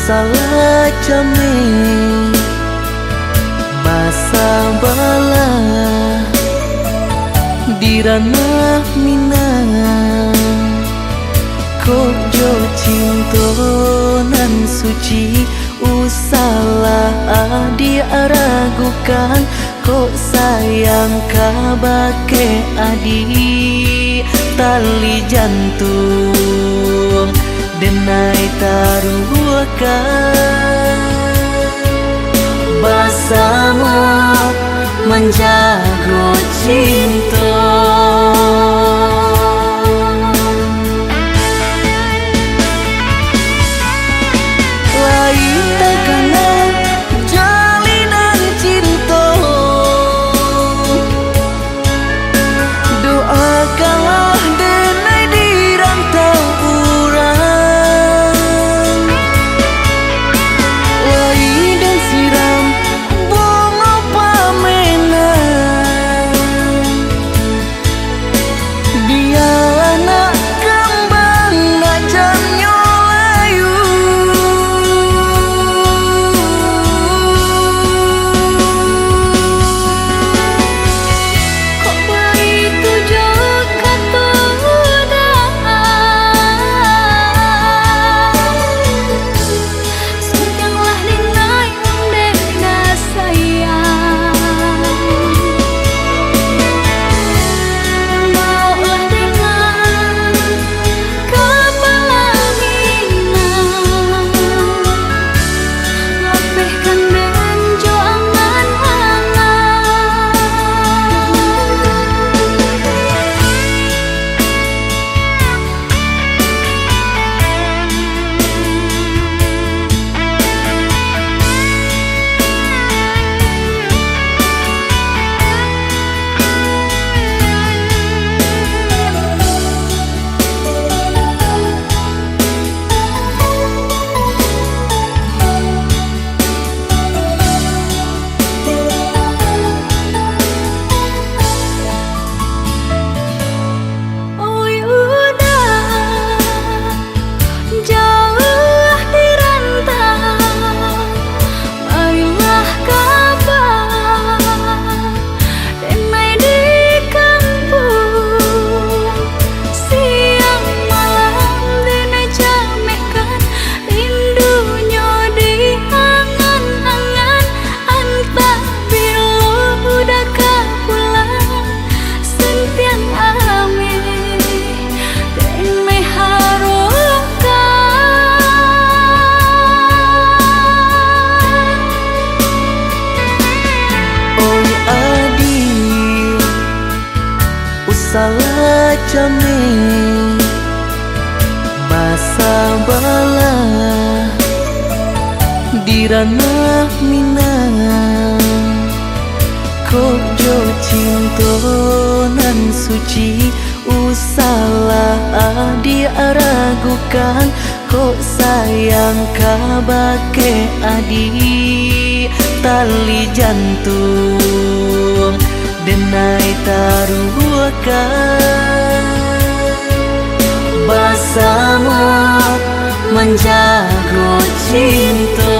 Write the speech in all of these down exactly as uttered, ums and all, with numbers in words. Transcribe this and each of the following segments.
Salah cameh, basabalah di ranah Minang. Kok jo cinto nan suci, usahlah adiak ragukan. Kok sayang kabake adiak, tali jantuang denai taruahkan. Basamo manjago cinto. Lai takana jalinan cinto, doakanlah denai di rantau urang. Lai den siram bungo pamenan. Bialah nak kambang, nak jannyo layu. Kok baitu jo kato udah. Sayanglah denai, dek da sayang. Baoklah dengan kapalo Minang, lapehkan den jo angan-angan. Oi udah jauah di rantau, marilah kaba denai di kampuang. Siang malam denai camehkan, rindu nyo di angan-angan. Antah bilo udah ka pulang, santiang ameh denai harokan. Oi adiak, usahlah cameh, basabalah di ranah Minang. Kok jo cinto nan suci, usahlah adiak ragukan. Kok sayang kabake adiak, tali jantuang denai taruahkan. Basamo manjago cinto.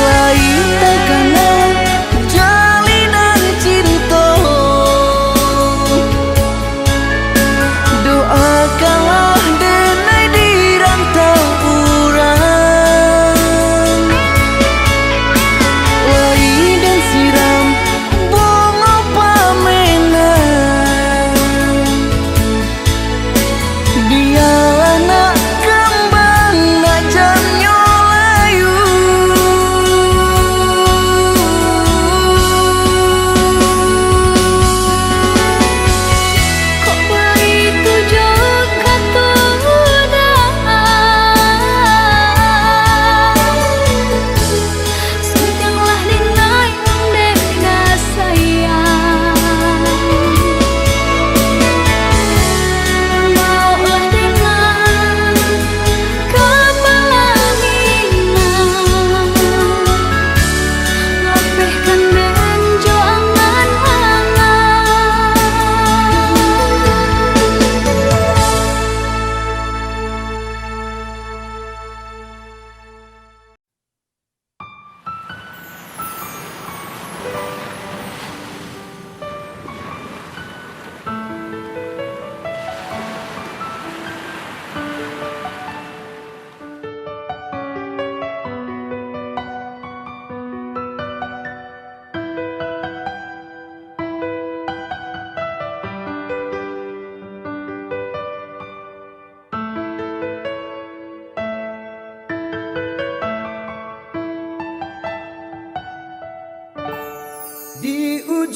Lai takana jalinan cinto, doakanlah denai di rantau urang. Lai den siram bungo pamenan,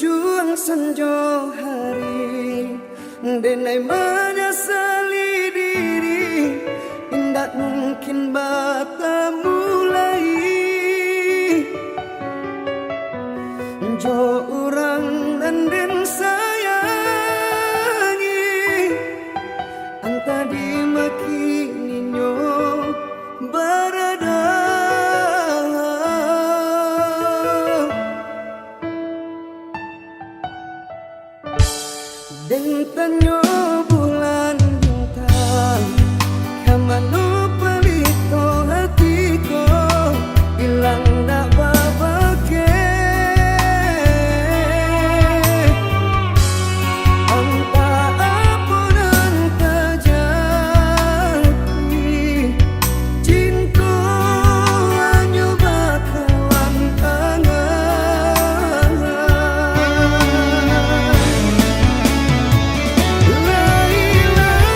Juang sanjo hari, denai manyasali diri, indak mungkin batamu lai jo urang nan den sayangi, antah di ma kini nyo barada. Den tanyo bulan bintang, ka mano palito hati ko, ilang dak babake. Antah apo nan tajadi, cinto hanyo bakawan angan. Lai lanjut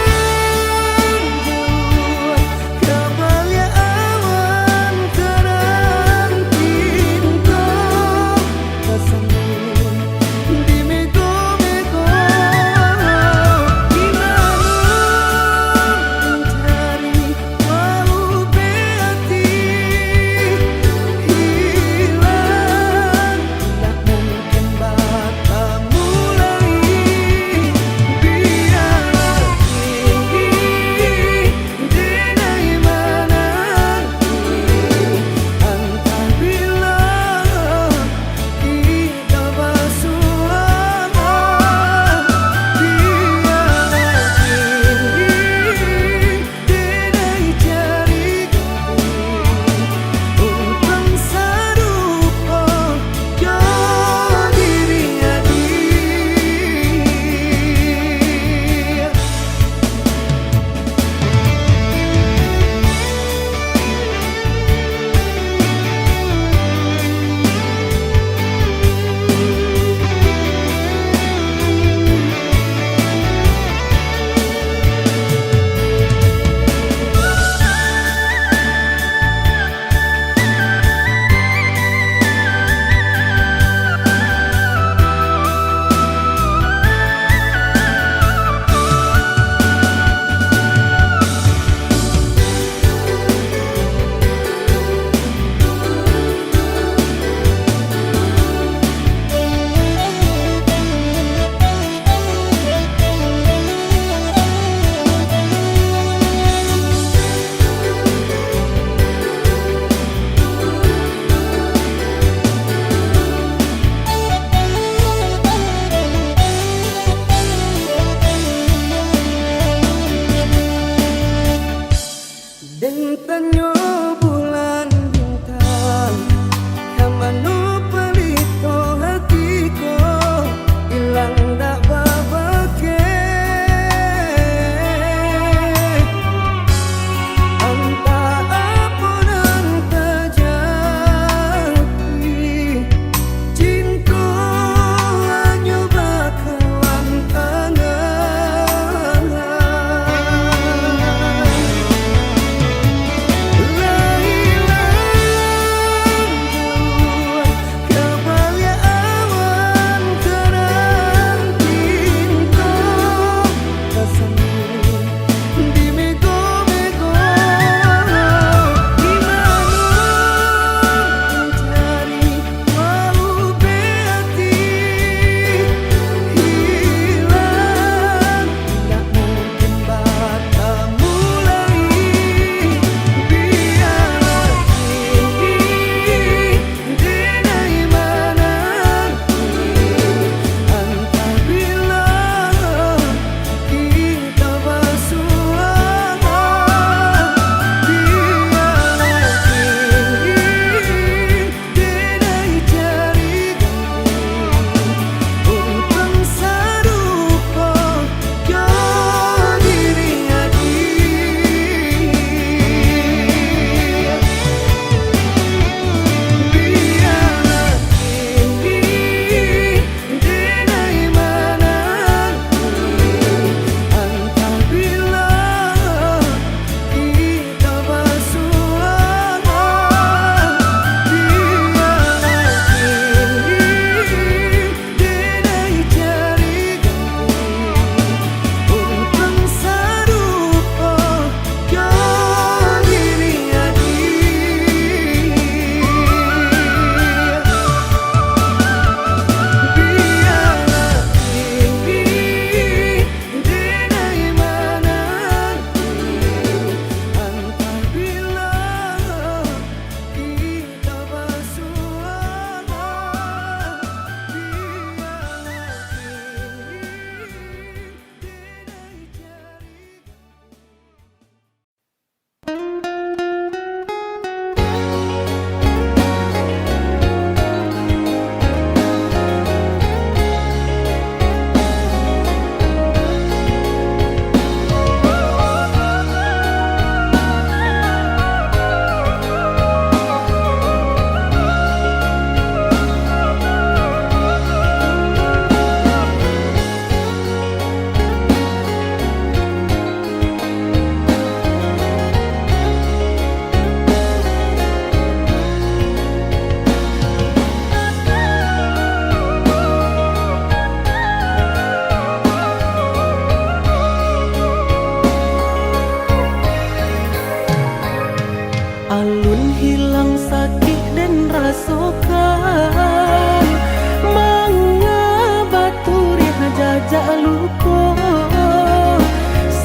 Luko,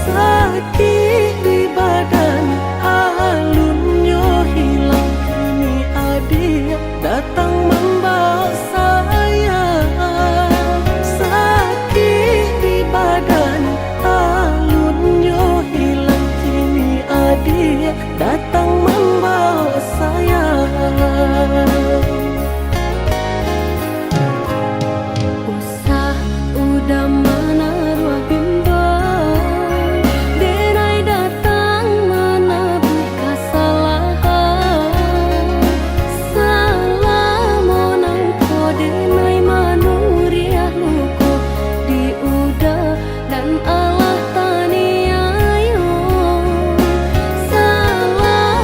sakik di badan, alunnyo hilang, kini adiak datang mambaok sayang. Sakik di badan, alunnyo hilang, kini adiak datang mambaok sayang. Usah udah manaruah bimbang, denai datang manabuih kasalahan. Salamo nangko denai manuriah luko di udah nan alah taniayo. Salah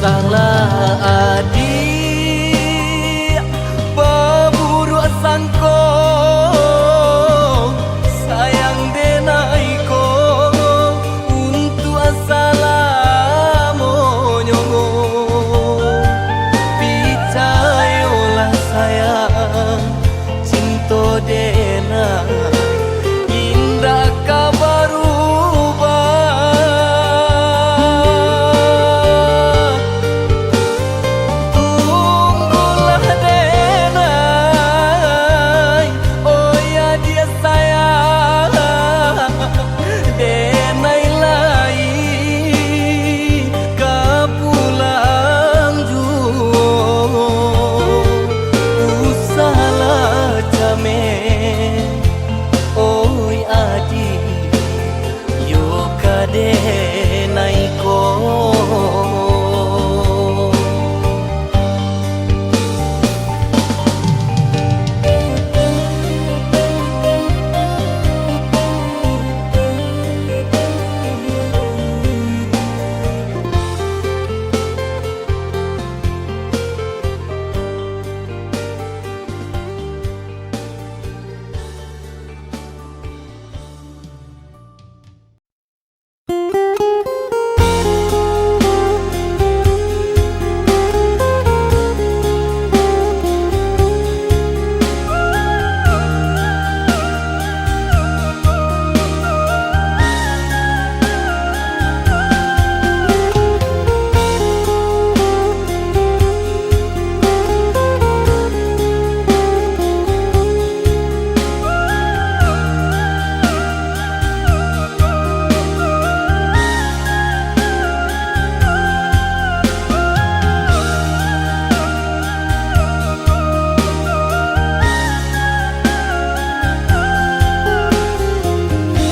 Alah adiak, baburuak sangko, sayang denai ko, untuak salamonyo. Picayolah sayang, cinto denai indak ka barubah. Tunggulah denai, oi adiak sayang, denai lai ka pulang juo. Usahlah cameh, oi adiak, yo ka denai ko.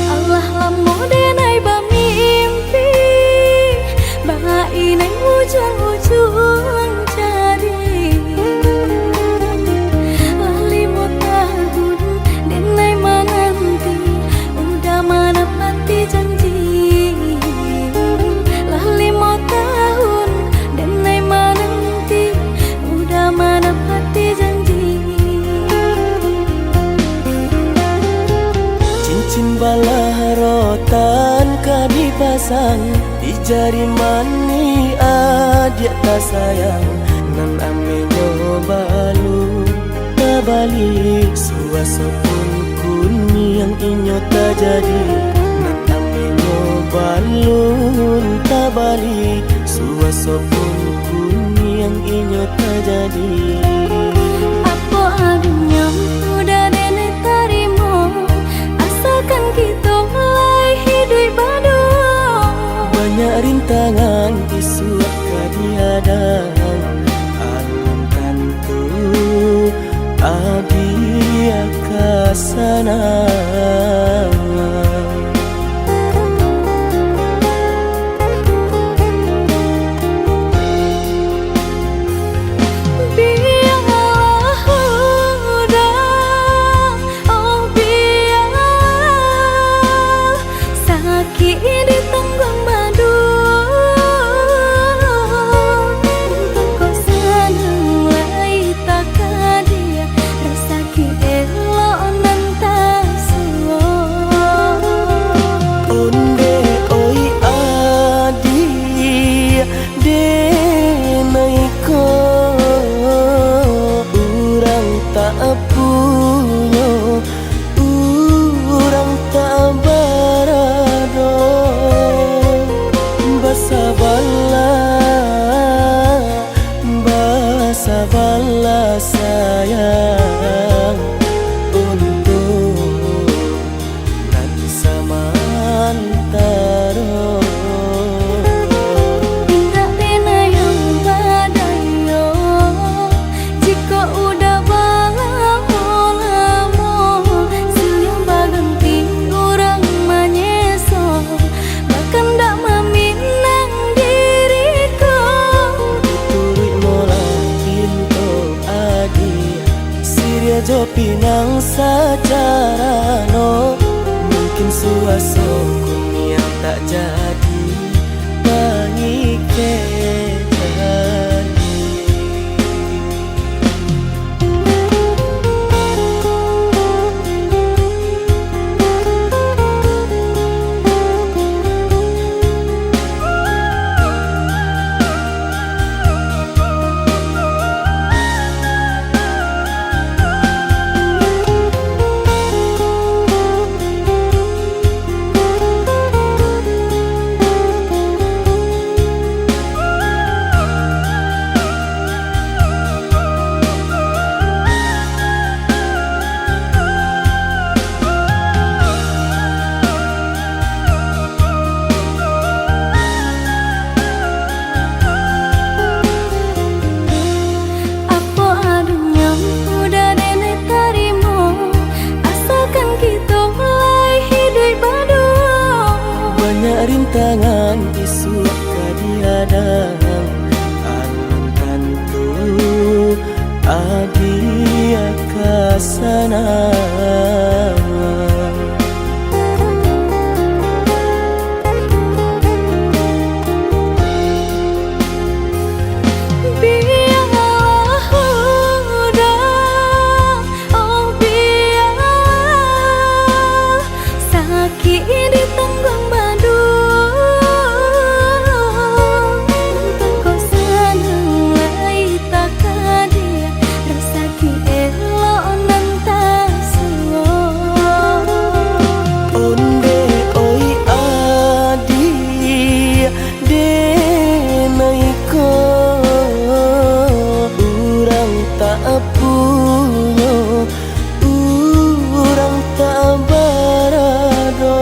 Alah lamo denai bamimpi, bak inai ujuang-ujuang jari. Lah limo tahun denai mananti, udah manapati janji. Lah limo tahun denai mananti, udah manapati janji. Cincin balah rotan ka dipasang di jari manih adiak tasayang, nan ameh nyo balun tabali, suaso pun kuniang inyo tajadi, nan ameh nyo balun tabali, suaso pun kuniang inyo tajadi. Apo adonyo udah denai tarimo, asakan kito lai hiduik baduo. Banyak rintangan isuak ka dihadang, alun tantu adiak ka sanang. Bialah udah, oh bialah, sakik ditangguang baduo. Untuak kok sanang lai takadiak, rasa Ki elok nan tasuo. Ondeh oi adiak, denai ko urang tak punyo, urang tak barado. Basabalah, basabalah sayang, untuak nan samantaro. Indak denai yang badayo, jikok udah balamo-lamo, silih baganti urang manyeso. Bakandak maminang diri ko. Turuik molah pinto adiak, siriah jo pinang sacarano. Mungkin suaso kuniang tak jadi pangikek. Alun tantu adiak ka sanang. Bialah uda, oh bialah sakik ditangguang baduo. Untuak ko sanang lai takadiak, rasaki elok nan tasuo. Ondeh oi adiak, denai ko urang tak punyo, urang tak barado.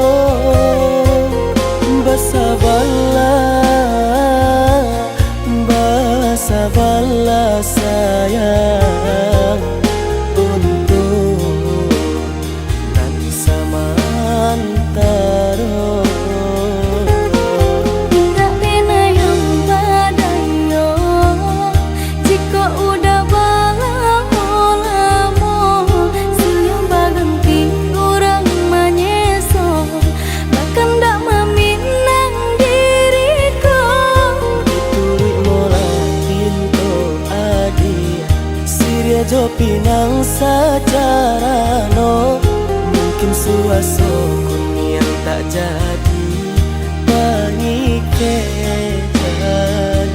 Basabalah, basabalah sayang, untuak nan samantaro. Indak bana yang badayo, jikok uda balamo-lamo, siang baganti urang manyeso, bakandak maminang diri ko. Dituruik molah pinto adiak, siriah jo pinang sajarano. Mungkin suaso kuniang tak jadi, pangikek jadi.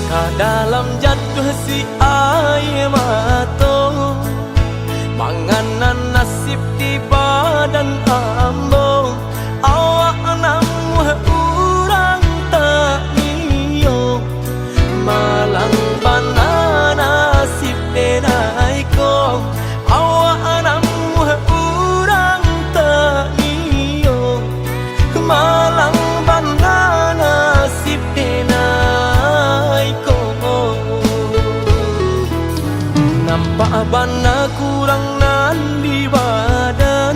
Ka dalam jatuah si aia mato, mangana nasib di badan ambo. Awak namuah urang taniyo, malang bana nasib denai ko. Awak namuah urang taniyo, malang bana nasib denai ko. Nampak bana kurang nan di badan,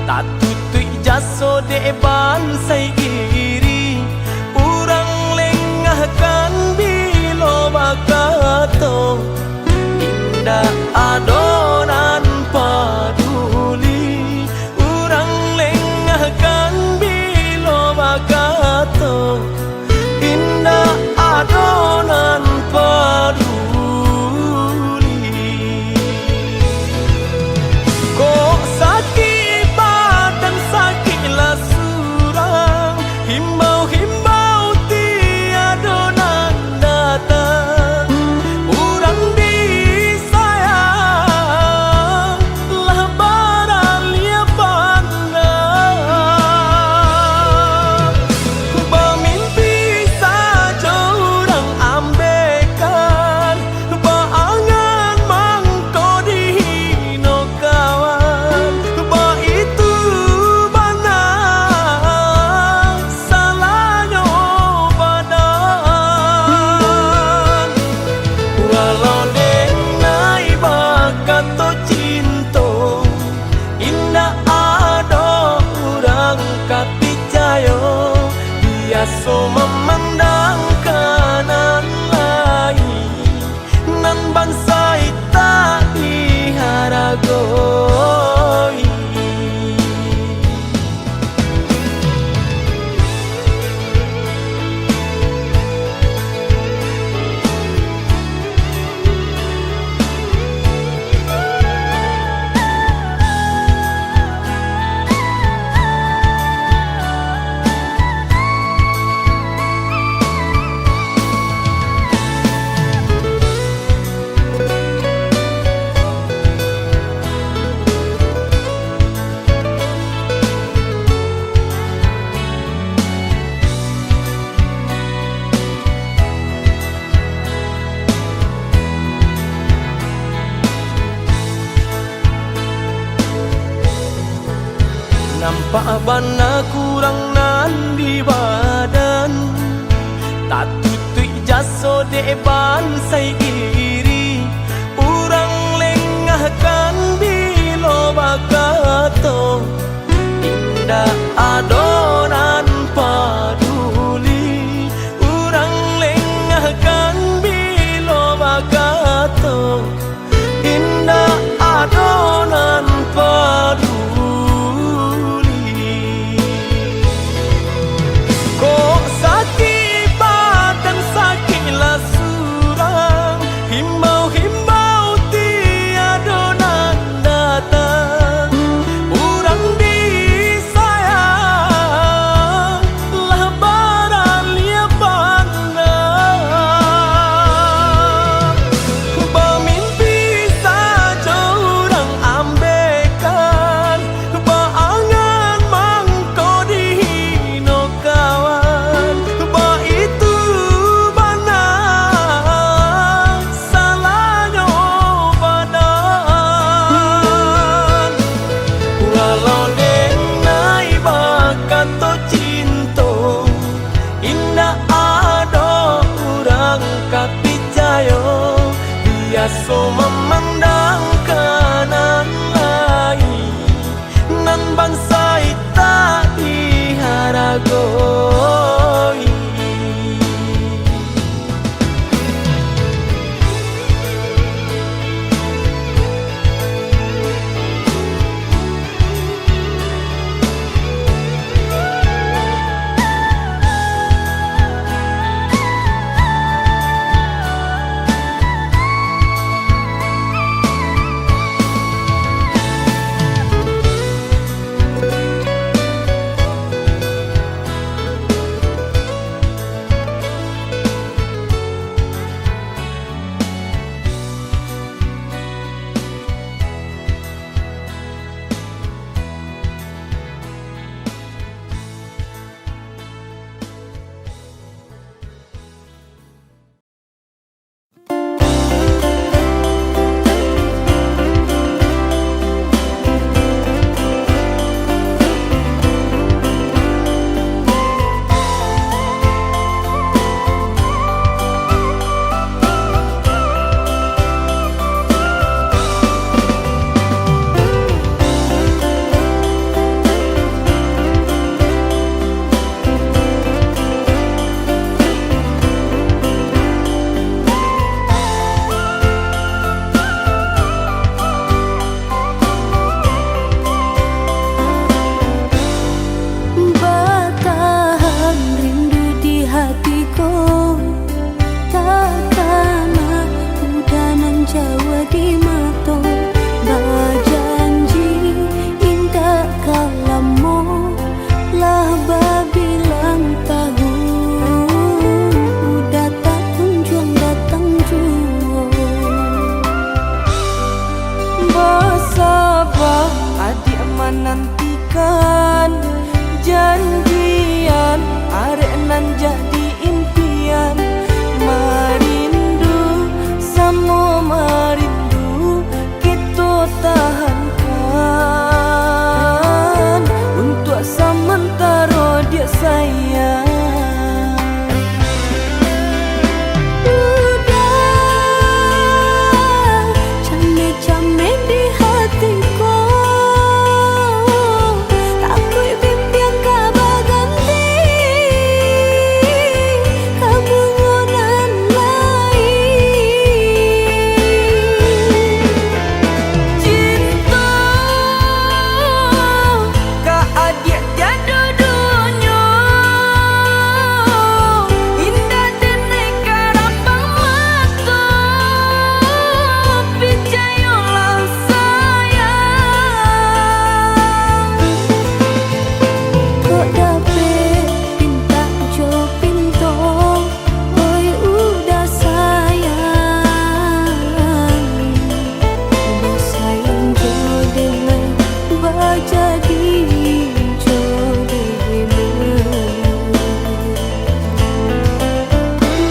tatutuik jaso dek bansai iri. Urang lengahkan bilo bakato, indak ado nan paduli. Urang lengahkan bilo bakato, indak ado nan paduli. Kok sakik badan, sakiklah surang, himbau-himbau tiado nan datang. Urang di saya So mamandang ka nan lain, nan bansaik tak diharagoi. Nampak bana kurang nan di badan, tatutuik jaso dek bansaik diri. Urang lengahkan bilo bakato, indak ado nan paduli. Urang lengahkan bilo bakato, indak ado nan paduli. Kok sakik badan, sakiklah surang, himbau-himbau tiado nan datang. Urang disayang lah baraliah pandang. Bamimpi sajo urang ambekan, baangan mangko dihino kawan. Baitu bana salahnyo badan. Walau denai bakato cinto, indak ado urang ka picayo. Biaso mamandang ka nan lain, nan bansaik tak diharagoi.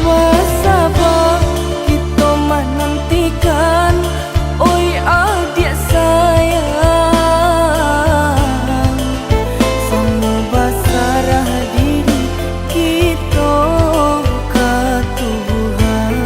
Basaba kito manantikan, oi adiak sayang, samo basarah diri kito ka Tuhan.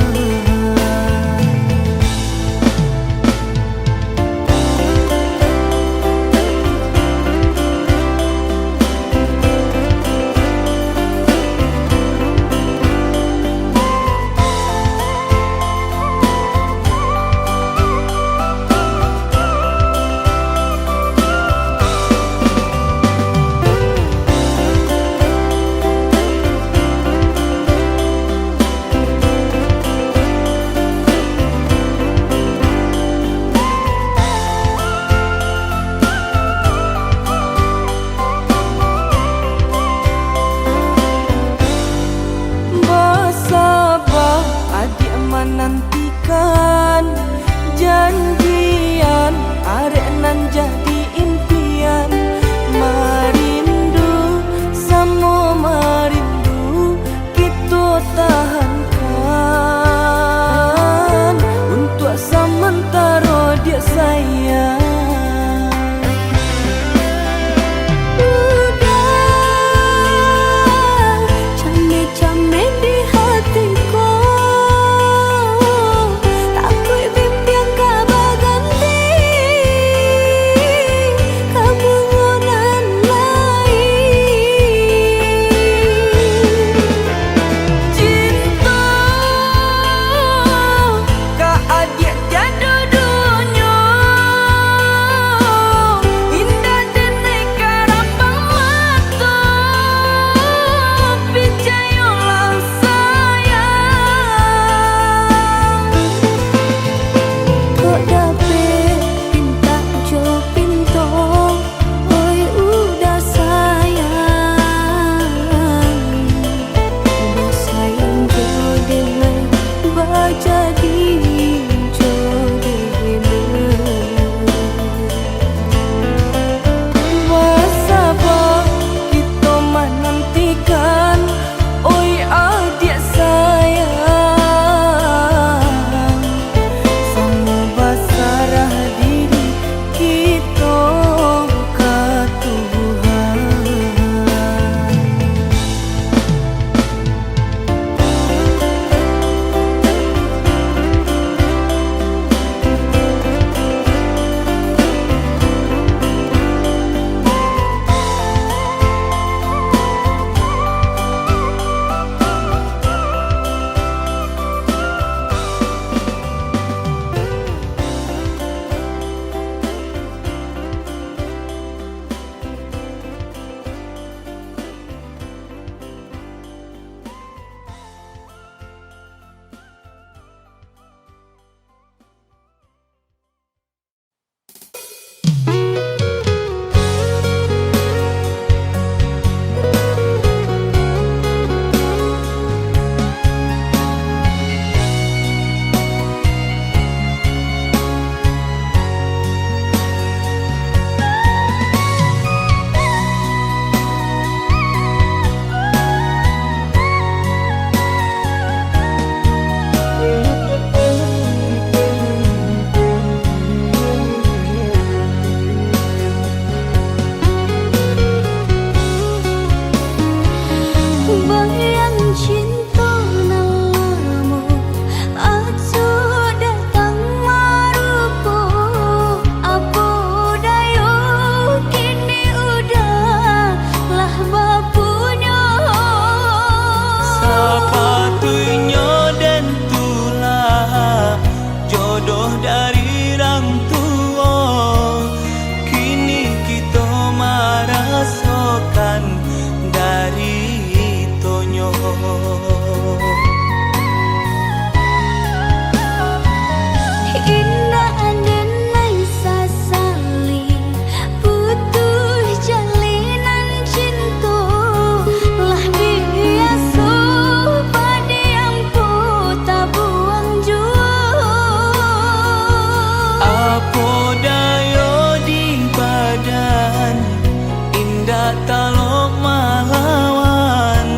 Talok malawan,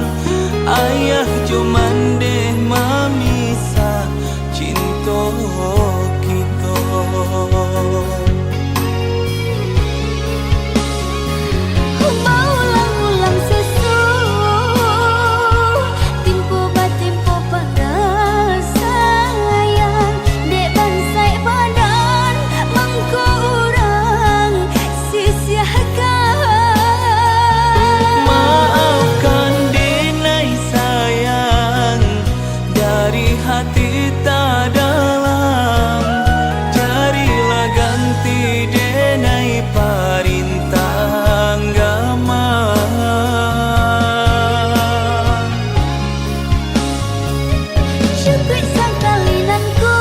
ayah jo mandeh mamisah cinto kito. Baulang-ulang seso, timpo batimpo parasaian, dek bansaik badan mangko urang sisiahkan. Maafkan denai sayang, dari hati tadalam, carilah ganti denai parintah agama. Cukuik sakali nan ko,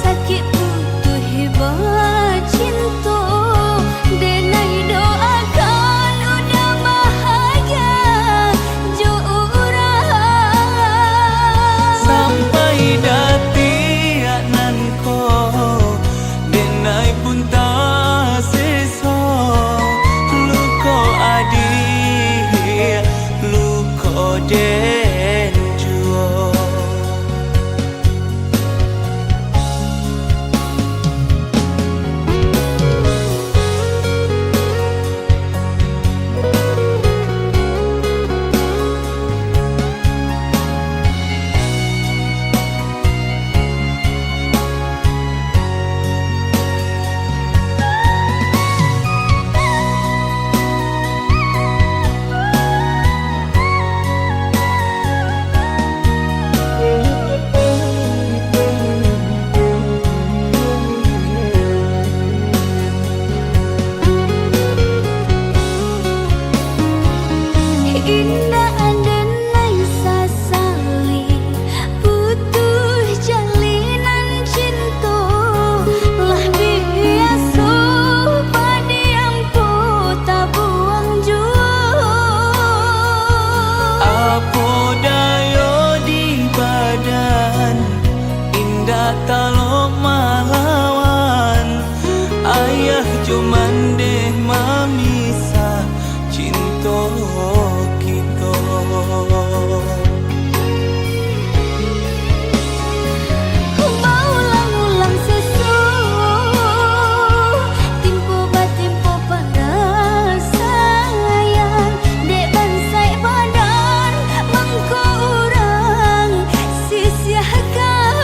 sakik putuih bacinto, denai doakan udah bahagia jo urang. Sampai datiak nan ko, denai pun taseso, luko adiak, luko den juo. Indak ado nan sasali, putuih jalinan cinto, lah biaso padiam po tabuang juo. Apo dayo di badan, indak talok malawan, ayah jo mandeh mamisah cinto kito. Baulang-ulang seso, timpo batimpo parasaian, dek bansaik badan mangko urang sisiahkan.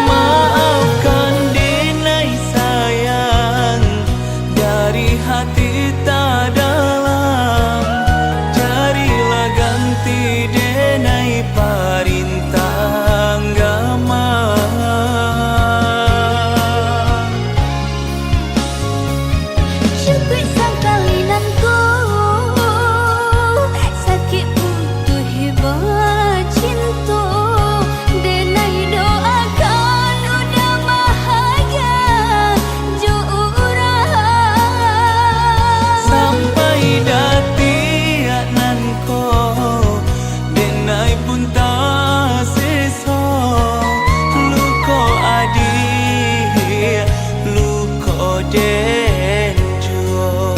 Maafkan denai sayang, dari hati tadalam, carilah ganti denai parintah agama. Cukuik sakali nan ko, sakik putuih bacinto, denai doakan udah bahagia jo urang. Sampai datiak nan ko, denai pun taseso, luko adiak, luko den juo.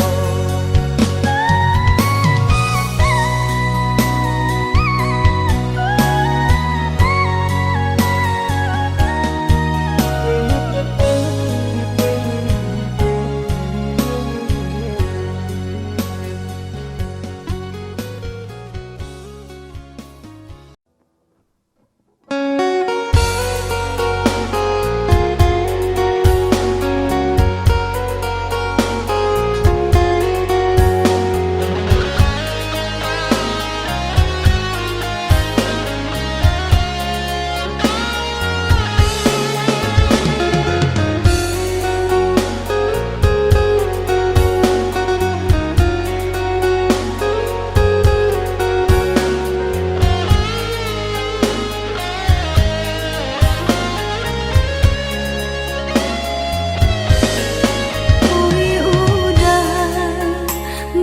Ui uda,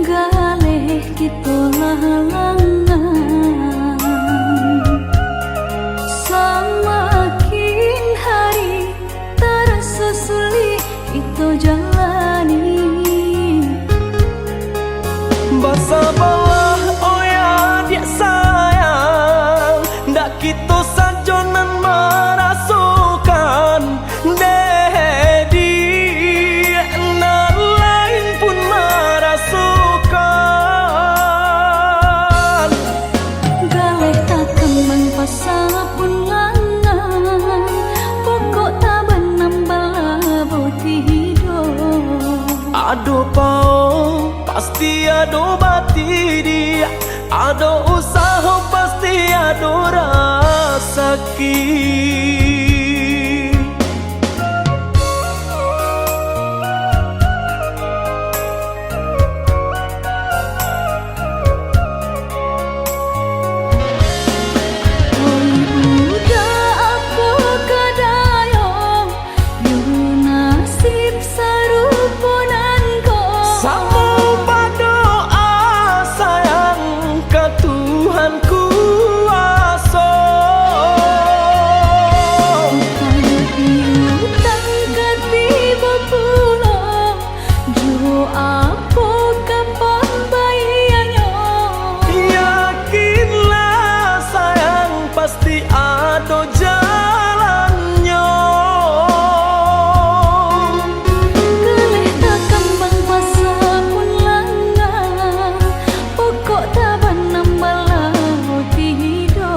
galeh kito lah langang. Samakin hari taraso sulik kito jalani. Ado pao, pasti ado batidi, ado usaho, pasti ado rasaki. Oi budak, apo ka dayo, yo nasib sarupo nan ko. Samo badoa sayang ka Tuhan kuaso. Utang piutang ka tibo pulo, jo apo ka pambayia nyo? Yakinlah sayang, pasti ado jalannyo. Galeh takambang pasa pun langa, pokok tabanam bala tido.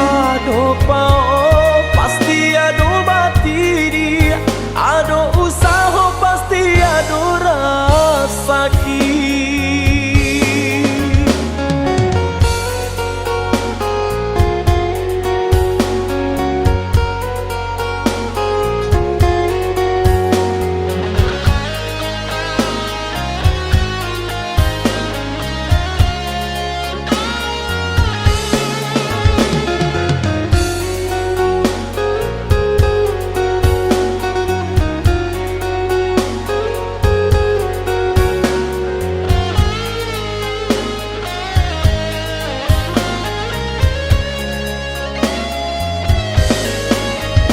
Ado pao, pasti ado batidi, ado usaho, pasti ado rasaki.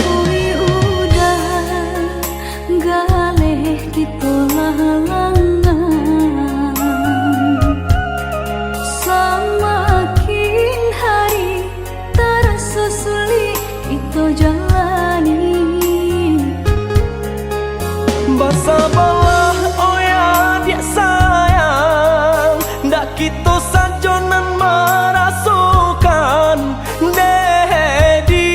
Oi uda, galeh kito lah langang. Samakin hari taraso sulik kito jalani. Basabalah, oi adiak sayang, ndak kito sajo nan marasokan, dek di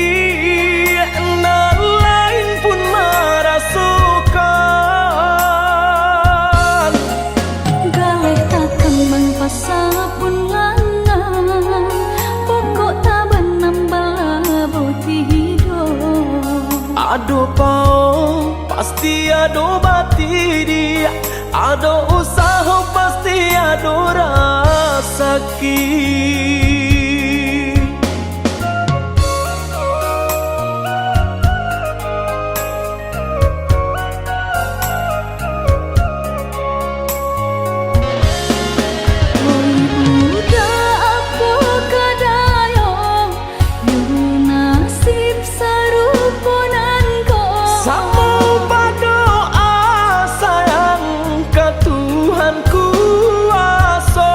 nan lain pun marasokan. Galeh takambang pasa pun langang, pokok tabanam bala tido. Ado pao, pasti ado batidi, ado usaho, pasti ado rasaki. Oi budak, apo ka dayo, yo nasib sarupo nan ko. Samo badoa sayang ka Tuhan kuaso.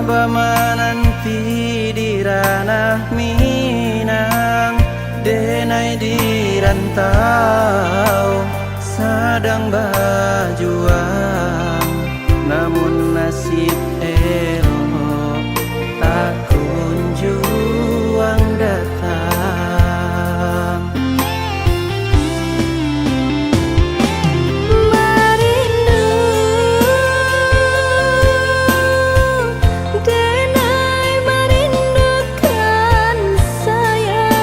Bamananti di ranah Minang, denai di rantau sadang bajuang, namun nasib elok tak kunjuang datang. Marindu, denai marindukan sayang.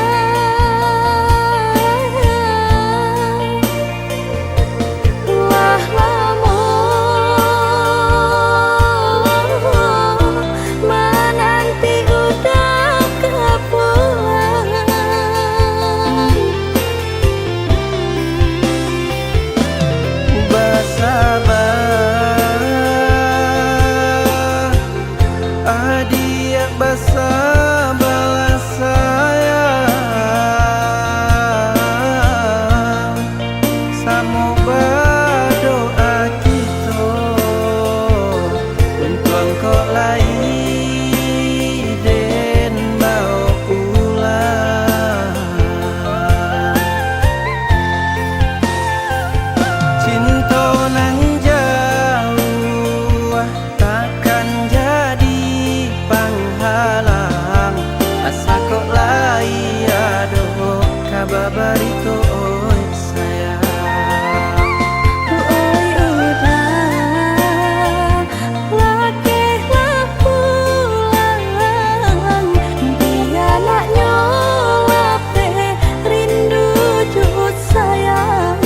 Lah lamo mananti udah ka pulang. Basaba, adiak, basabalah sayang. Samo badoa kito, untuang kok lai den baok pulang. Cinto nan jauah takkan jadi panghalang, asa kok lai ado ka babarito, oi sayang. Oi uda, lakehlah pulang, di anaknyo lapeh rindu jo sayang.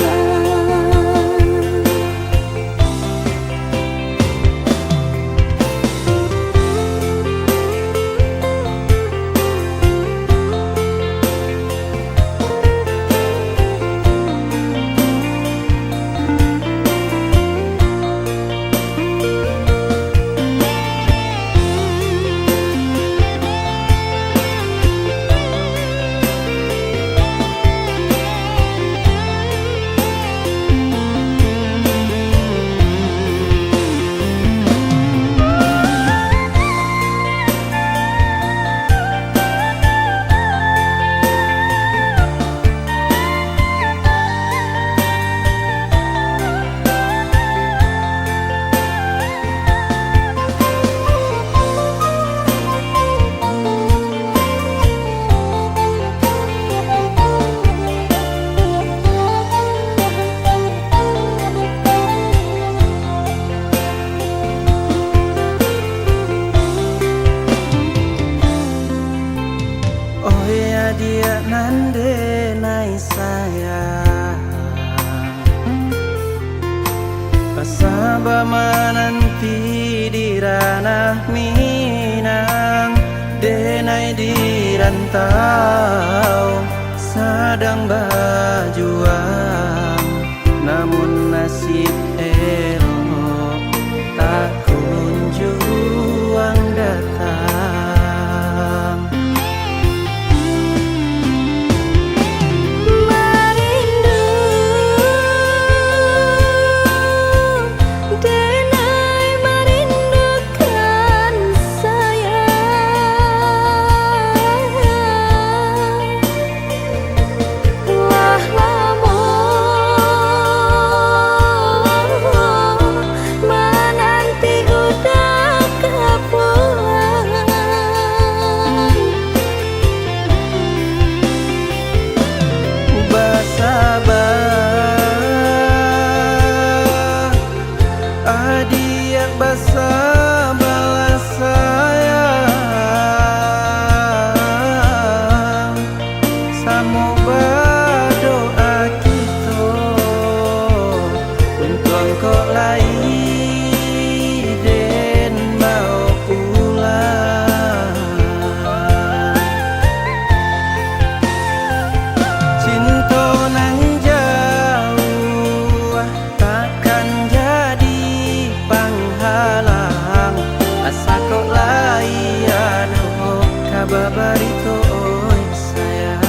Oi adiak nan denai sayang, asa bamananti di ranah Minang, denai di rantau sadang bajuang, namun nasib elok tak kunjuang datang. Marindu, denai marindukan sayang. Lah lamo mananti udah ka pulang. Basaba, adiak, basabalah sayang. Samo badoa kito, untuang kok lai den baok pulang. Cinto nan jauah takkan jadi panghalang, asa kok lai ado ka babarito, oi sayang.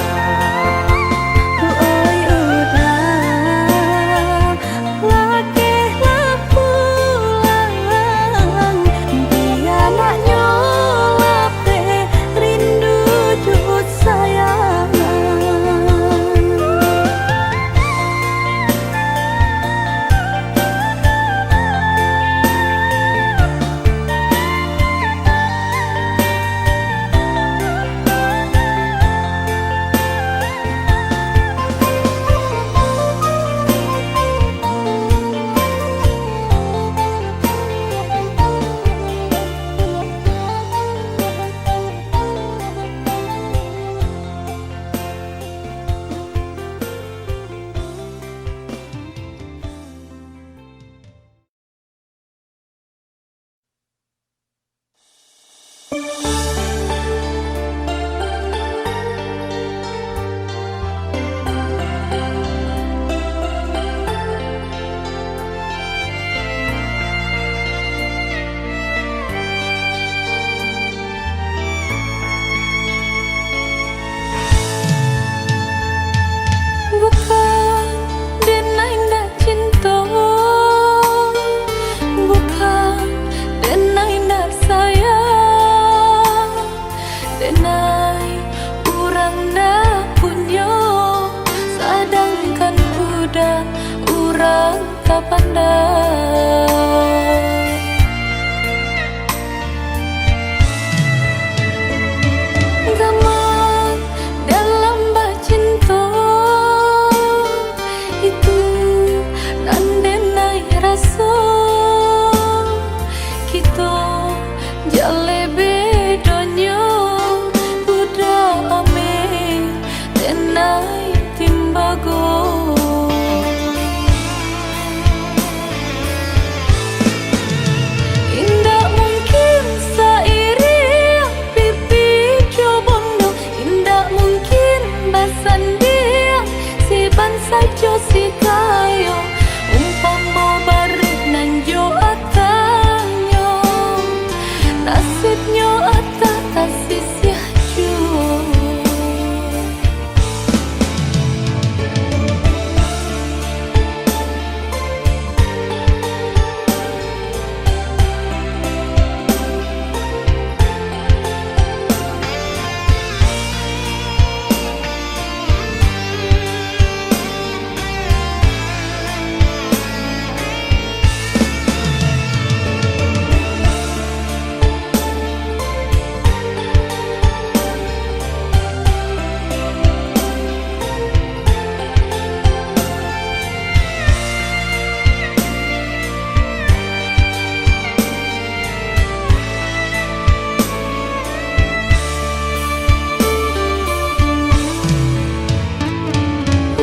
Timbago. Indak mungkin sairiang pipi jo bondo, indak mungkin basandiang si bansaik jo si kayo. Umpamo bareh nan jo atahnyo, nasibnyo atah tasisiah juo.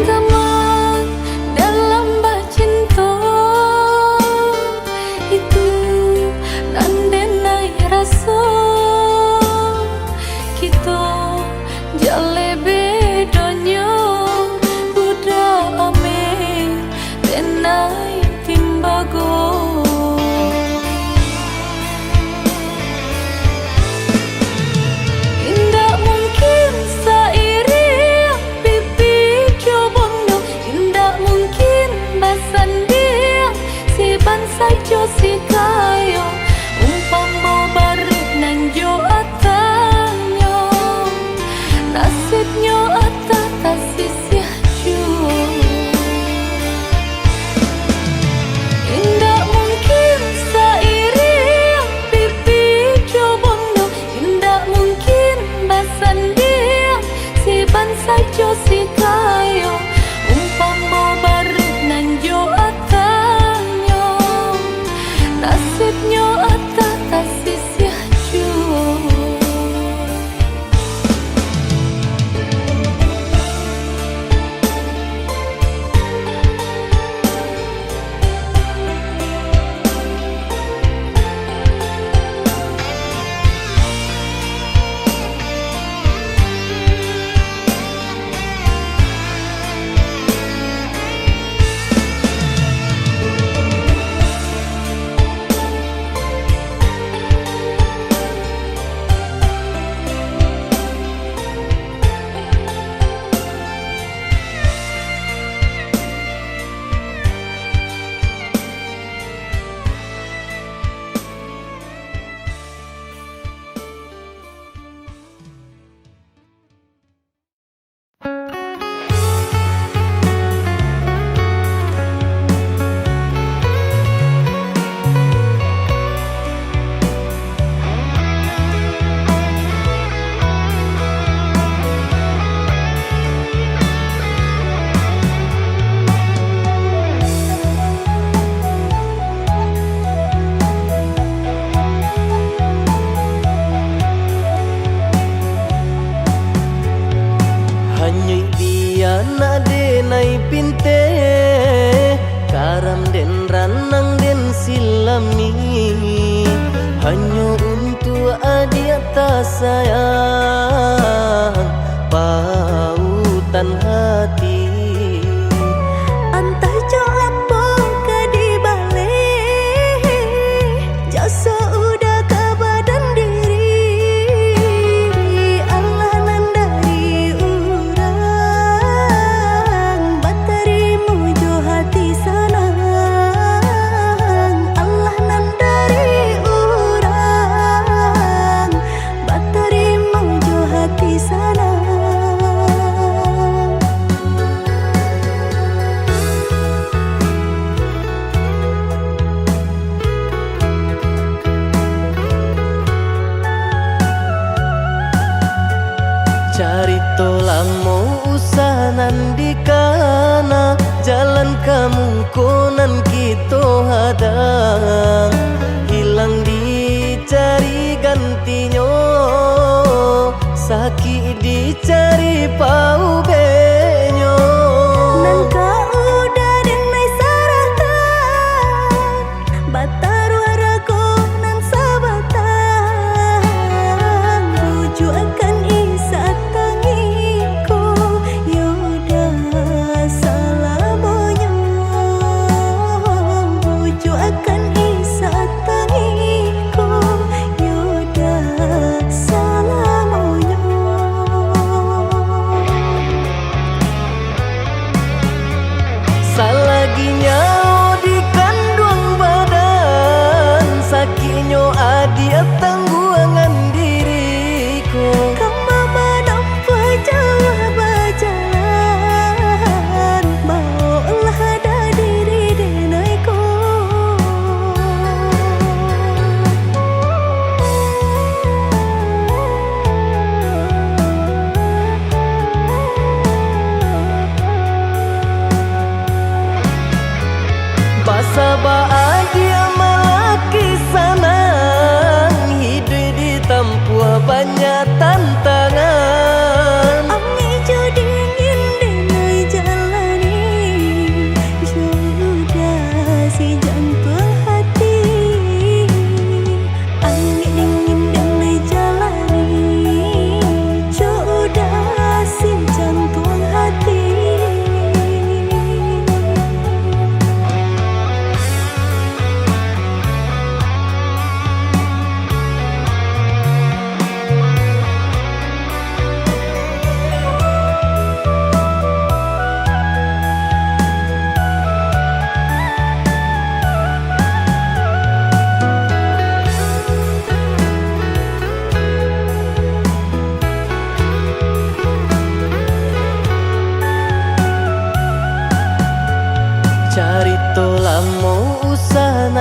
Gamang dalam bacinto, itu nan denai raso. Kito jaleh bedonyo, budak ameh denai timbago. Indak mungkin sairiang pipi jo bondo, indak mungkin basandiang si bansaik jo si kayo. Umpamo bareh nan jo atahnyo, nasibnyo atah tasisiah juo. Indak mungkin sairiang pipi jo bondo, indak mungkin basandiang si bansaik jo si kayo. Umpamo bareh nan jo atahnyo, nasibnyo atah tasisiah juo. Hanyo bianak denai pinteh, karam den ranang den silami. Hanyo untuak adiak tasayang, pautan hati. Antah jo apo ka dibaleh, jo saudah ka badan diri. Alah nan dari urang, batarimo jo hati sanang. Alah nan dari urang, batarimo jo hati sanang.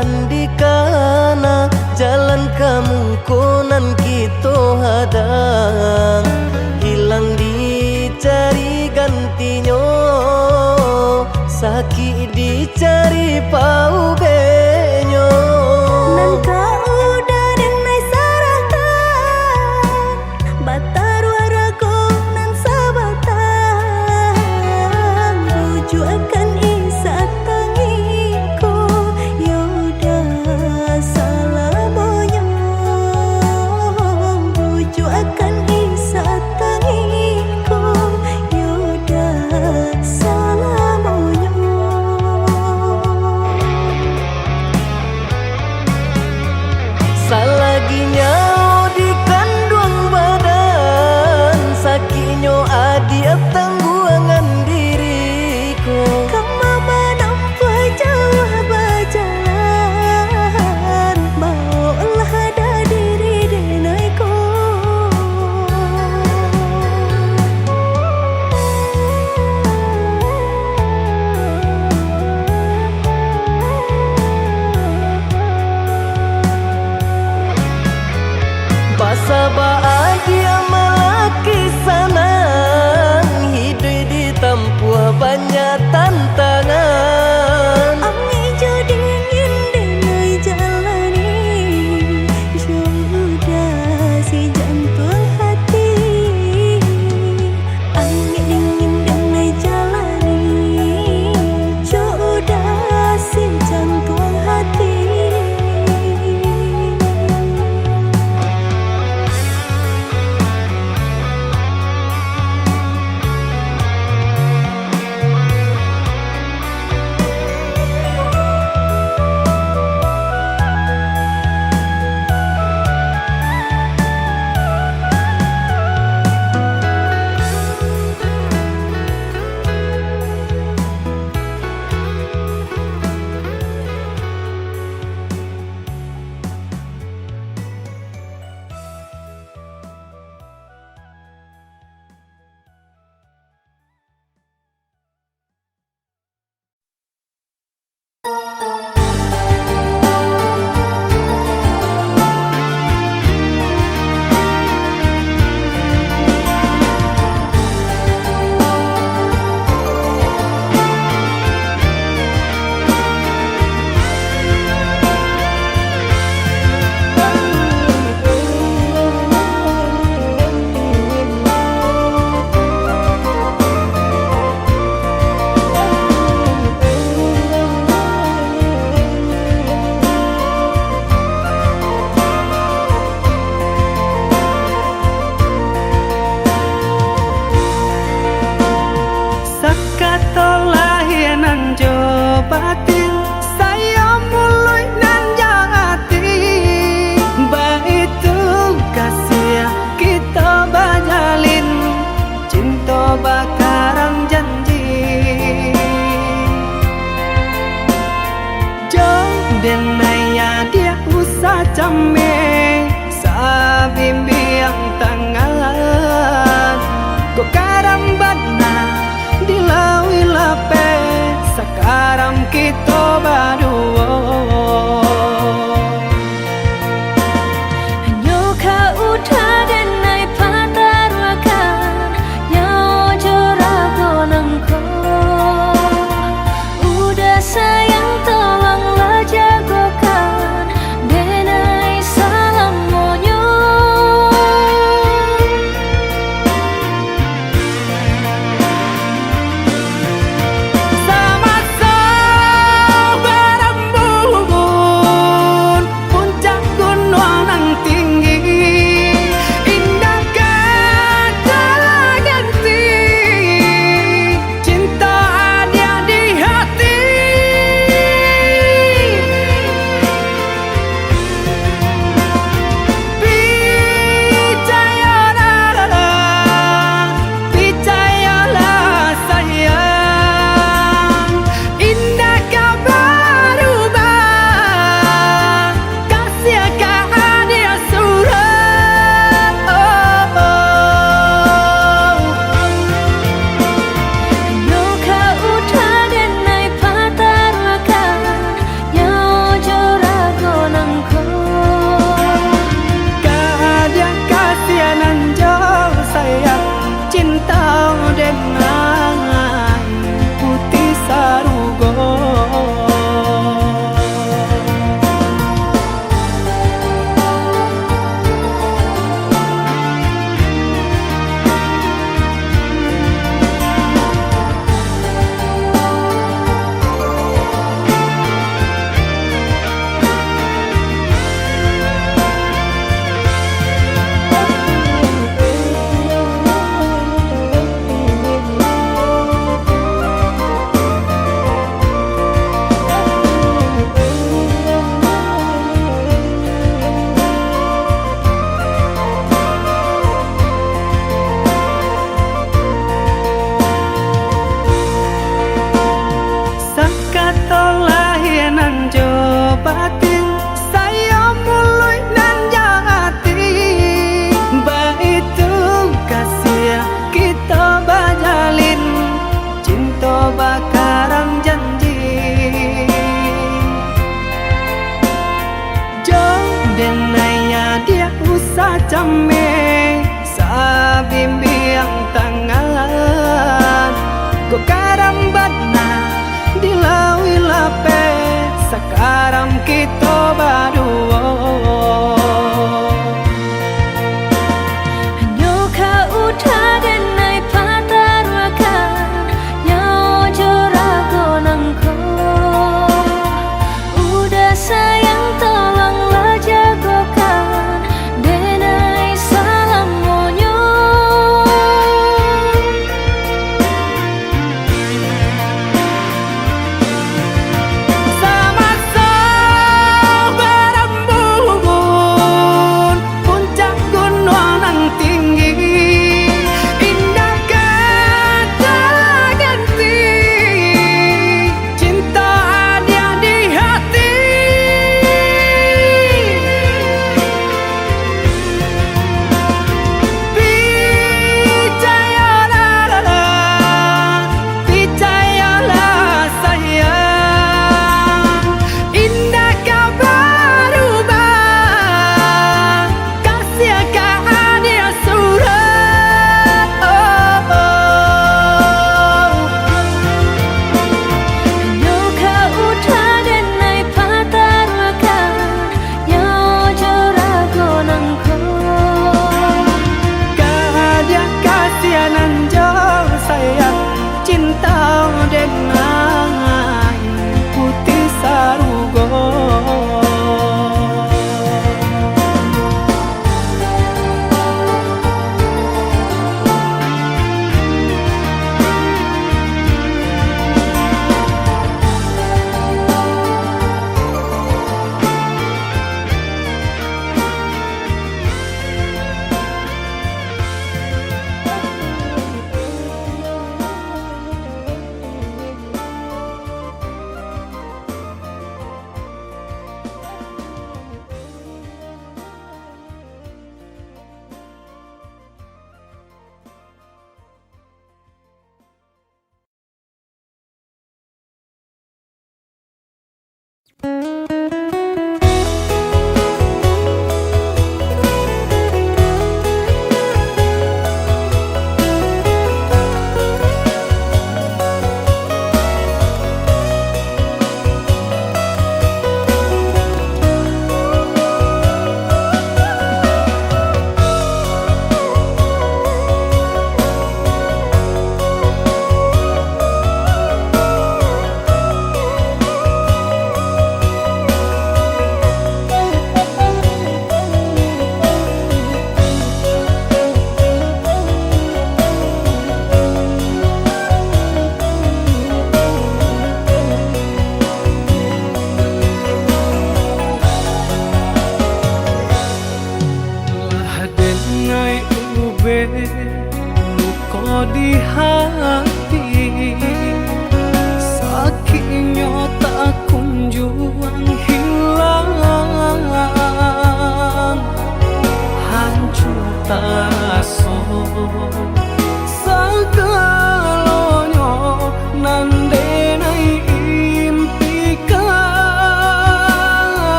Di kana jalan ka muko nan kito hadang, hilang dicari gantinyo, sakik dicari paubehnyo. Nan ka uda den ai sarahkan, bataruah rago nan sabatang, bujuakan Isa tangiko, yo dah salamonyo, bujuakan Isa tangiko, yo dah salamonyo. Salagi nyawo di kanduang badan, sakiknyo adiak tangguangan diri ko. Kama manampuah jauah bajalan, baoklah dah diri den ai ko. Basabab adiak malaki sanang, hiduik ditampuah banyak tantangan. Angek jo dingin den ai jalani, jo uda si jantuang hati. Angek dingin den ai jalani, jo uda si jantuang hati. Sakato lahia nan jo batin, sayo muluik nan jo ati. Baitu kasiah kito bajalin, cinto bakarang janji. Jo den ai adiak usah cameh, sabimbiang tangan. Kok karam bana di lauik lapeh, sakaram kito baduo. Nyo ka uda den ai pataruahkan, nyawo jo rago nangko. Uda sayang, tolonglah jagokan den ai salamonyo. Samaso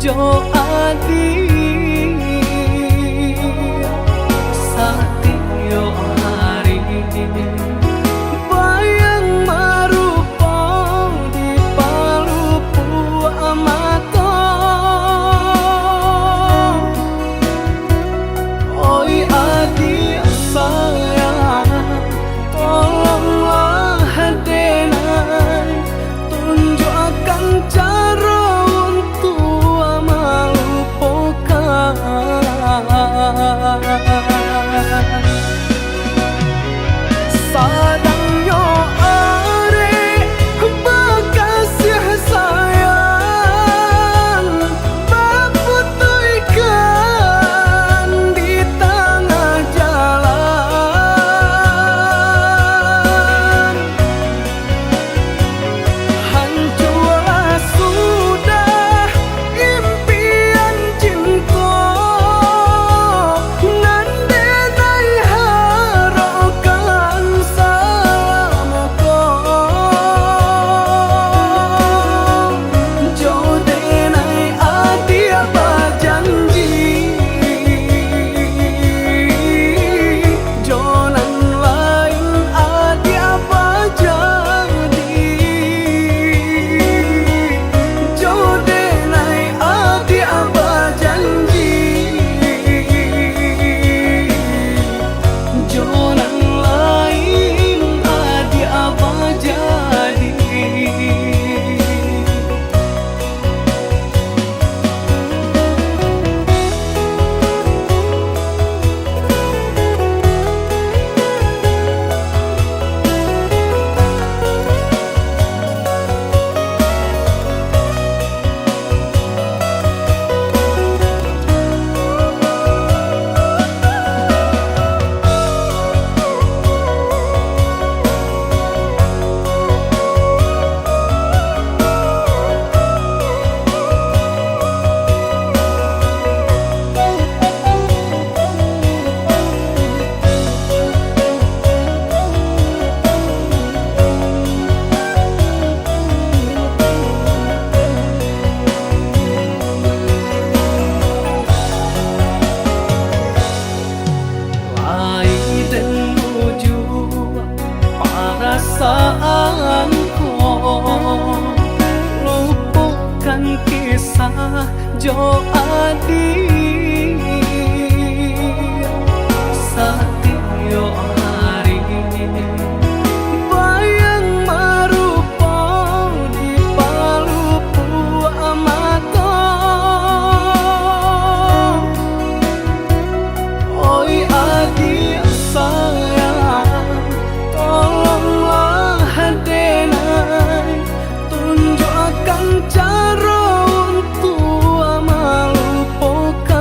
Jo adiak satiok hari, bayang marupo di palupuak mato. Oi adiak sayang, tolonglah denai tunjukkan caro untuak malupokan. Sadangnyo arek bakasiah sayang baputuihkan di tangah jalan. Hanculah sudah impian cinto nan denai harokkan salamo ko. Jo denai adiak bajanji, jo nan lain adiak bajadi. Jo denai adiak bajanji, jo nan lain adiak bajadi. Lai den bujuak parasaan ko, lupokan kisah jo adiak satiok hari. Bayang marupo di palupuak mato. Oi adiak sayang, tolonglah denai tunjukkan caro untuak malupokan.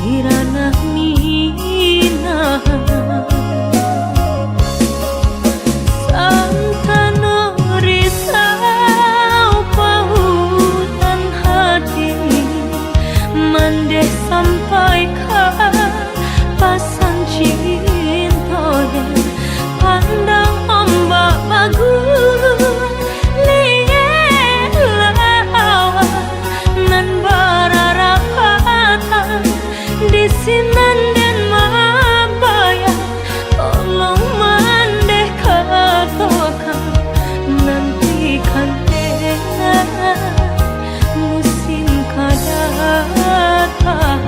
Di ranah Minang, santano risau pautan hati, mandeh sampai ka pasan cinto den, pandang ombak baguliang lawan nan bararapatan, di sinan den mambayang, tolong mandeh katokan, nantikan den musim ka datang.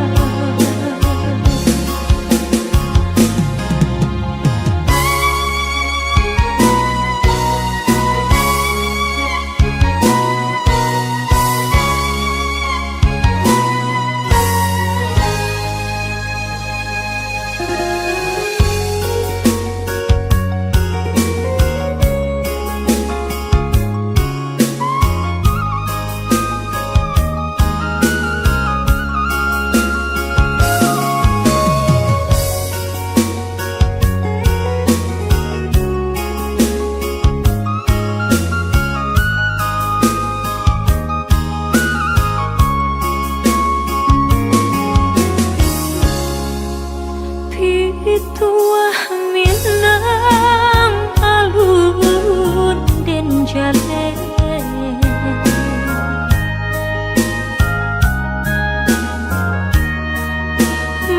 Pituah Minang alun den jaleh.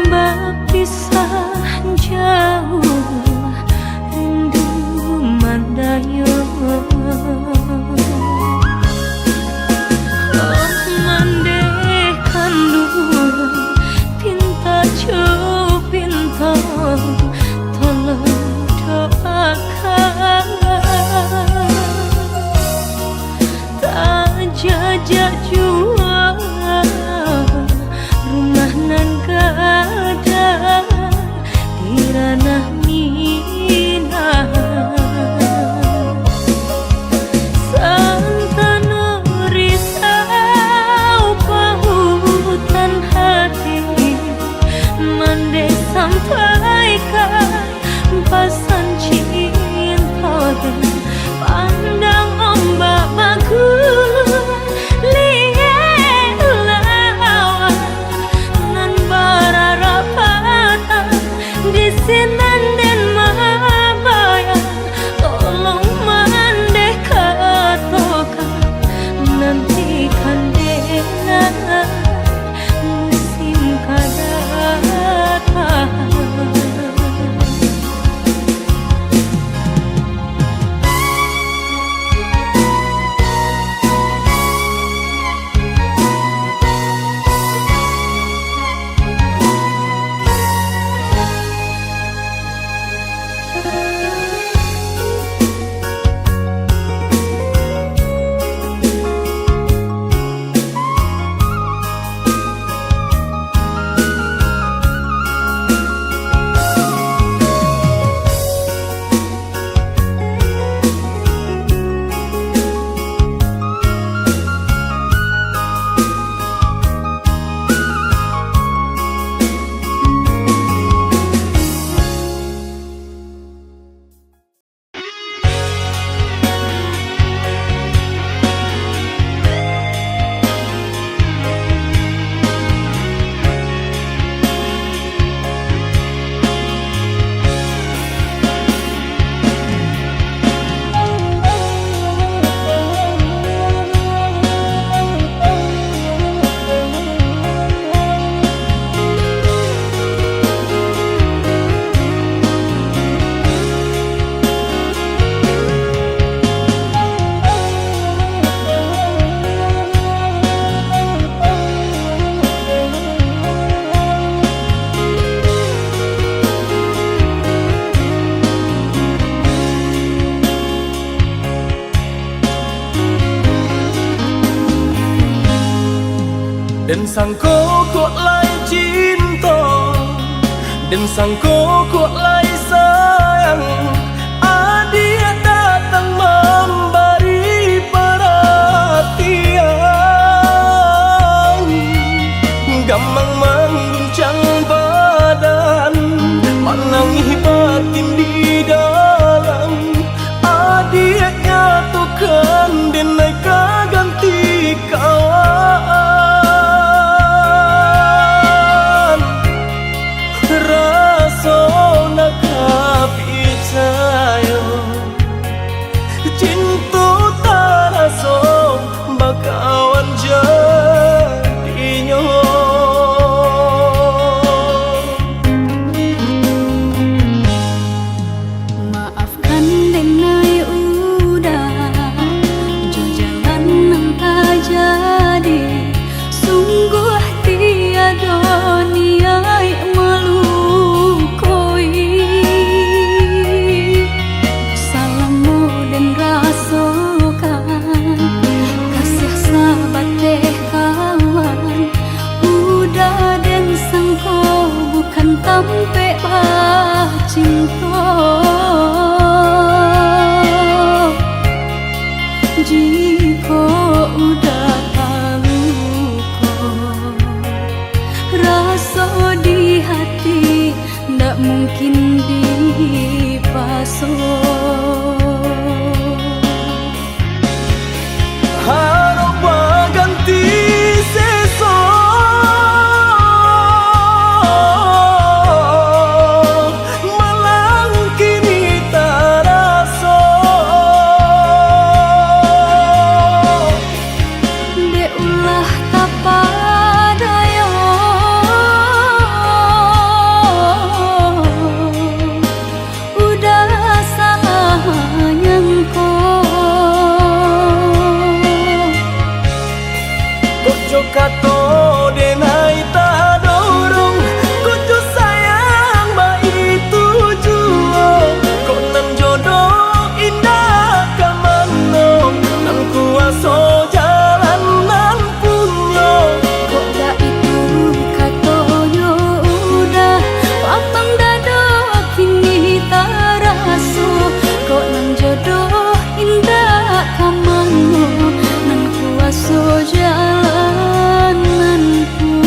Bapisah jauah rindu mandayo. Oh, mandeh kanduang, pinta jo pinto, tolong doakan. Tajajak juo rumah nan gadang di ranah Minang. Santano risau pautan hati, mandeh sampai ka pasan cinto den, pandang ombak baguliang lawan nan bararapatan, di sinan den mambayang, tolong mandeh katokan, nantikan den musim ka datang. Den sangko kok lai cinto, den sangko kok lai sayang, adiak datang mambari paratian. Kato denai tadorong, kok jo sayang baitu juo, kok nan jodoh indak ka mano, nan kuaso jalan nan punyo. Kok baitu katonyo udah, lapang dado kini taraso, kok nan jodoh indak ka mano, nan kuaso jalan nan punyo.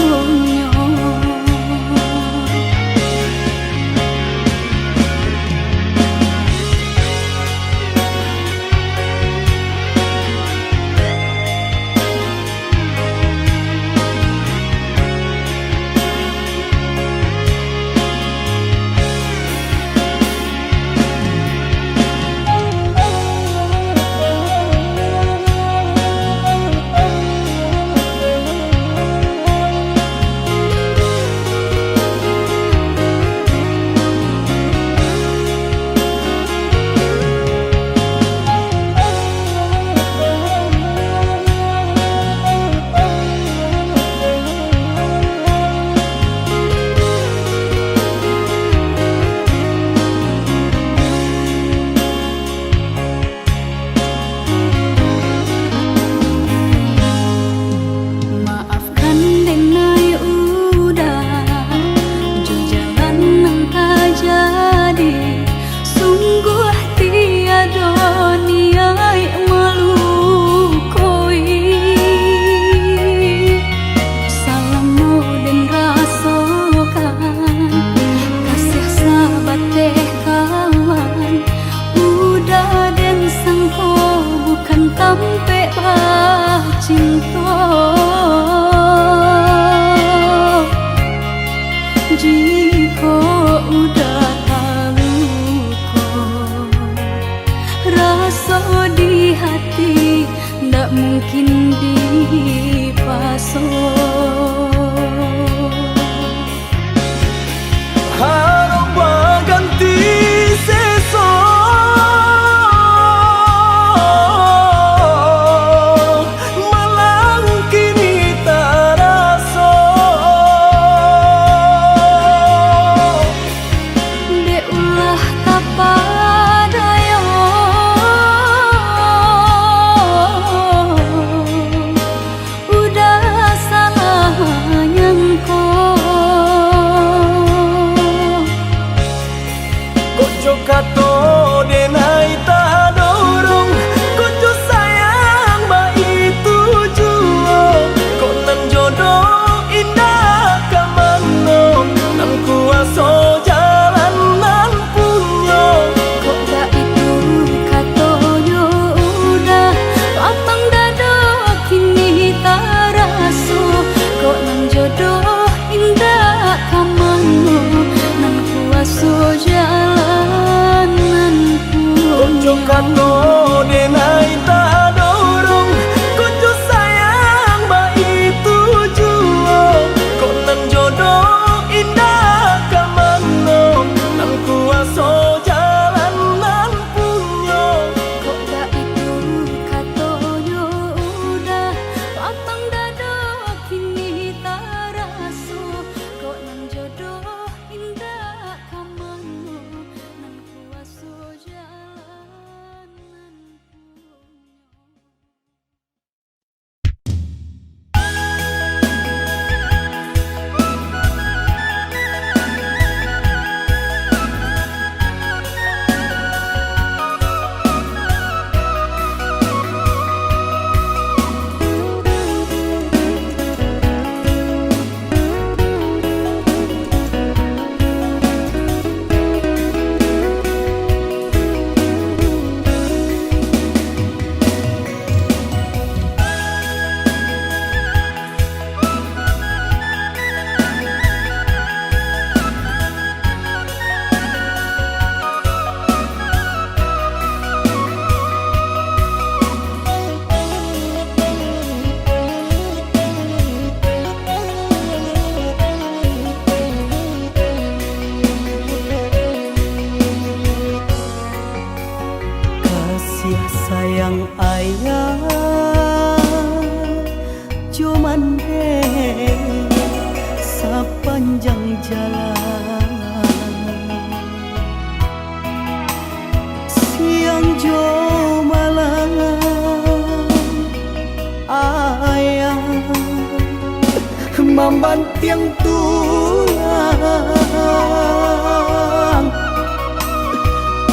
Pambantiang tulang,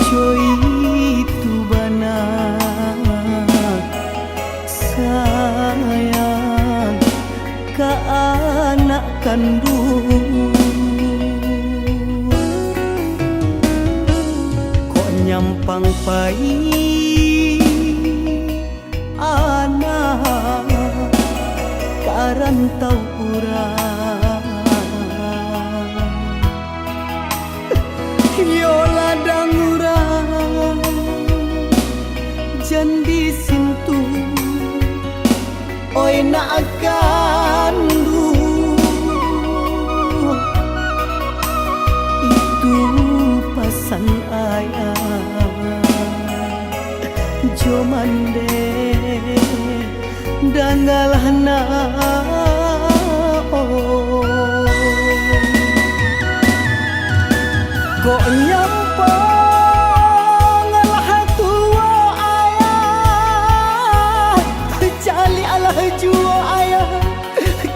co itu bana, sayang ka anak kanduang. Kok nyampang pai anak ka rantau urang. Iyo ladang urang, jan disintuah, oi nak kanduang. Itu pasan ayah jo mandeh, dangalah nak, oh. Kok nyampang lah tuo ayah, caliaklah juo ayah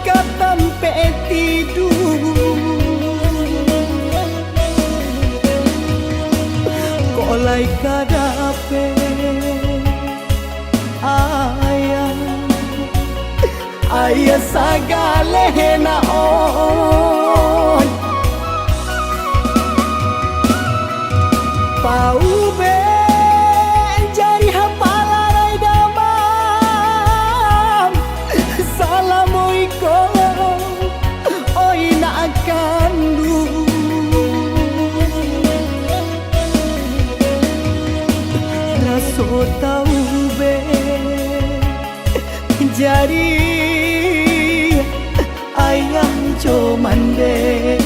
ka tampek tiduang. Kok lai ka dapek ayah, ayah sagaleh nak, oi. Paubek jariah palarai damam, salamo iko, oi nak kanduang. Raso taubek jariah ayah jo mandeh.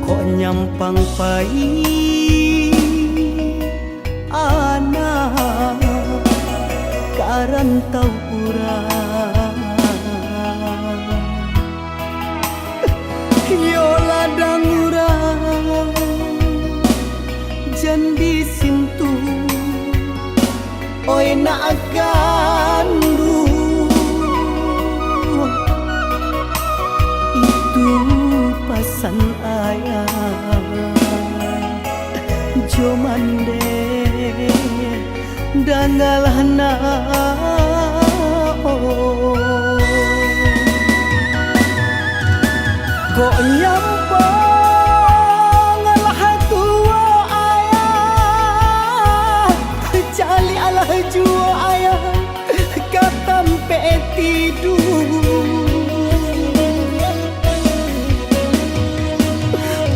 Kok nyampang pai anak ka rantau urang. Iyo ladang urang, jan disintuah, oi nak kanduang. Itu pasan ayah jo mandeh, dangalah nak, oh. Kok nyampang lah tuo ayah, caliaklah juo ayah ka tampek tiduang.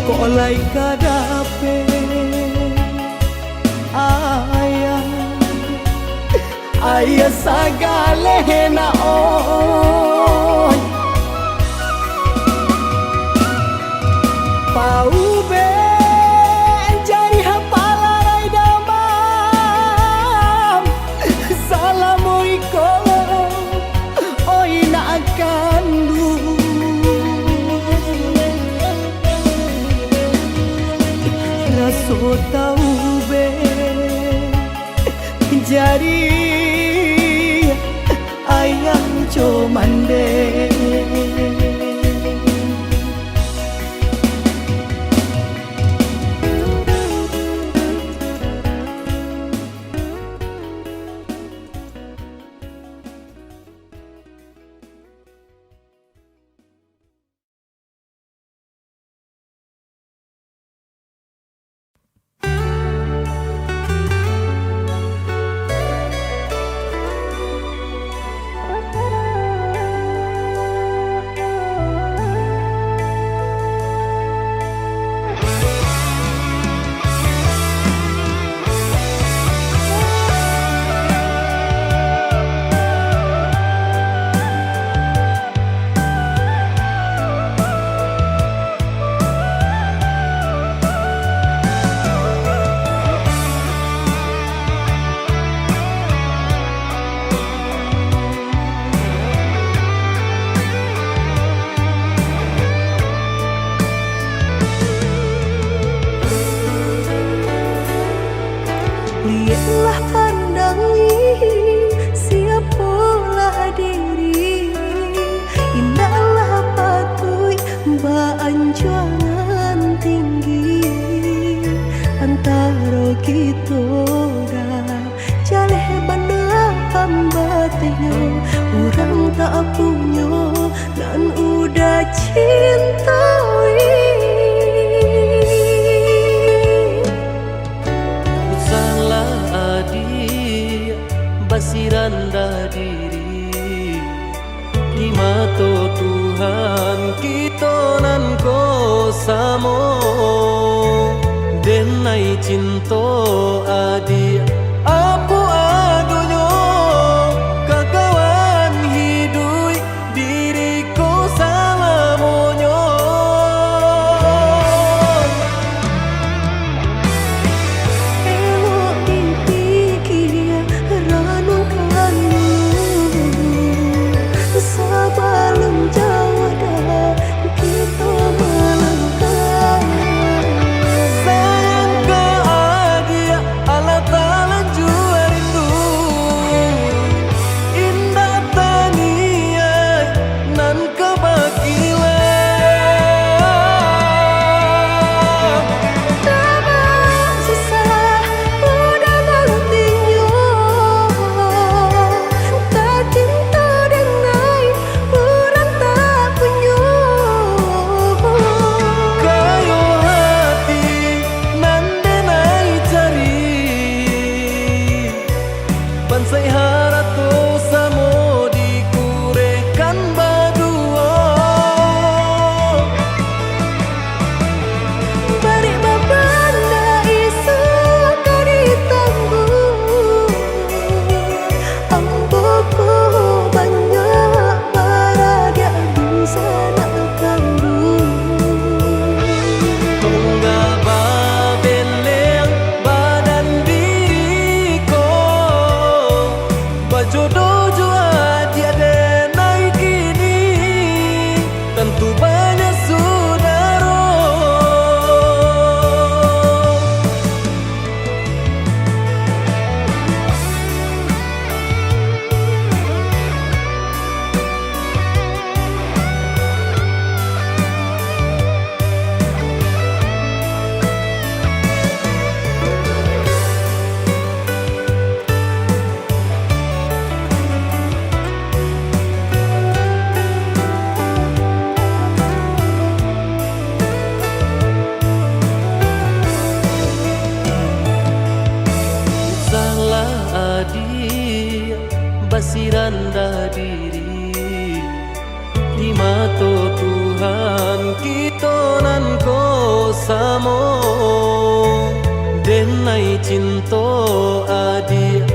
Kok lai ka dapek ayah, ayah sagaleh nak, oi. Paubek jariah palarai damam, salamo iko, oi nak kanduang. Raso taubek jariah ayah jo mandeh. punyo nan udah cintoi. Usahlah adiak basirandah diri di mato Tuhan kito nan ko samo. Den ai cinto adiak, apo adonyo, kakawan hiduik diri ko salamonyo. Elok dipikia, ranungkan dulu, sabalun jauah dalam kito malangkah. Sayang ka adiak, alah talanjua rindu, indak taniaik nan ka bakilah. Tabang susah udah nantinyo, tacinto den ai urang tak punyo. Kayo hati nan den ai cari, bansaik harato samo dikurehkan baduo. Barek babanda isuak ka ditangguang. Ambo ko banyak baradiak dunsanak kandung. Tonggak babeleng badan diri ko, bajodoh jo adiak den ai kini, tantu banyak sudaro. Usahlah adiak basirandah diri di mato Tuhan kito nan ko samo. Den ai cinto adiak,